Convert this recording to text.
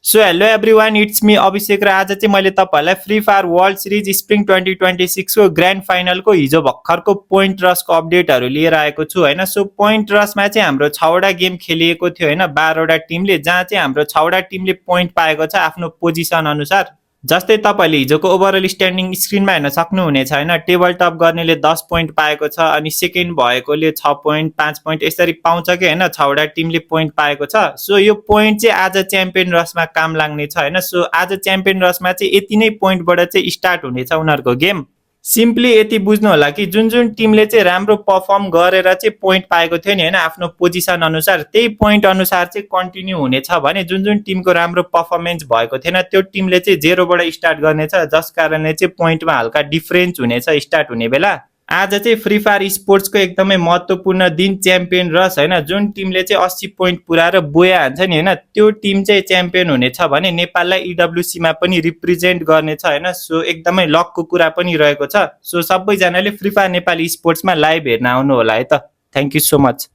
So hello everyone, it's me Abhishek र आज चाहिँ मैले तपाईँहरूलाई free fire world series spring 2026 को ग्रान्ड फाइनलको हिजो भर्खरको पोइन्ट रसको अपडेटहरू लिएर आएको छु हैन। सो पोइन्ट रसमा चाहिँ हाम्रो 6 वटा गेम खेलिएको थियो हैन, 12 वटा टिमले, जहाँ चाहिँ हाम्रो 6 वटा टिमले पोइन्ट पाएको छ आफ्नो पोजिसन अनुसार। जस्तै तपाईले हिजोको ओभरअल स्ट्यान्डिङ स्क्रिनमा हेर्न सक्नुहुनेछ हैन। टेबल टप गर्नेले 10 पोइन्ट पाएको छ, अनि सेकेन्ड भएकोले 6 पोइन्ट 5 पोइन्ट यसरी पाउँछ के हैन। 6 वटा टिमले पोइन्ट पाएको छ। सो यो पोइन्ट चाहिँ आज च्याम्पियन रसमा काम लाग्ने छ हैन। सो आज च्याम्पियन रसमा चाहिँ यति नै पोइन्टबाट चाहिँ स्टार्ट हुनेछ उनीहरुको गेम। सिम्पली यति बुझ्नु होला कि जुन जुन टिमले चाहिँ राम्रो परफर्म गरेर चाहिँ पोइन्ट पाएको थियो नि हैन आफ्नो पोजिसन अनुसार, त्यही पोइन्ट अनुसार चाहिँ कन्टिन्यू हुनेछ भने जुन जुन टिमको राम्रो परफर्मेन्स भएको थिएन त्यो टिमले चाहिँ 0 बाट स्टार्ट गर्नेछ, जस कारणले चाहिँ पोइन्टमा हल्का डिफरेन्स हुनेछ स्टार्ट हुने बेला। आज चाहिँ फ्री फायर स्पोर्ट्सको एकदमै महत्त्वपूर्ण दिन च्याम्पियन रस हैन। जुन टिमले चाहिँ 80 पोइन्ट पुऱ्याएर बोया हान्छ नि हैन, त्यो टिम चाहिँ च्याम्पियन हुनेछ भने नेपाललाई ईडब्ल्युसी मा पनि रिप्रेजेन्ट गर्नेछ हैन। सो एकदमै लकको कुरा पनि रहेको छ। सो सबैजनाले फ्री फायर नेपाली स्पोर्ट्समा लाइभ हेर्न आउनु होला है त। Thank you so much.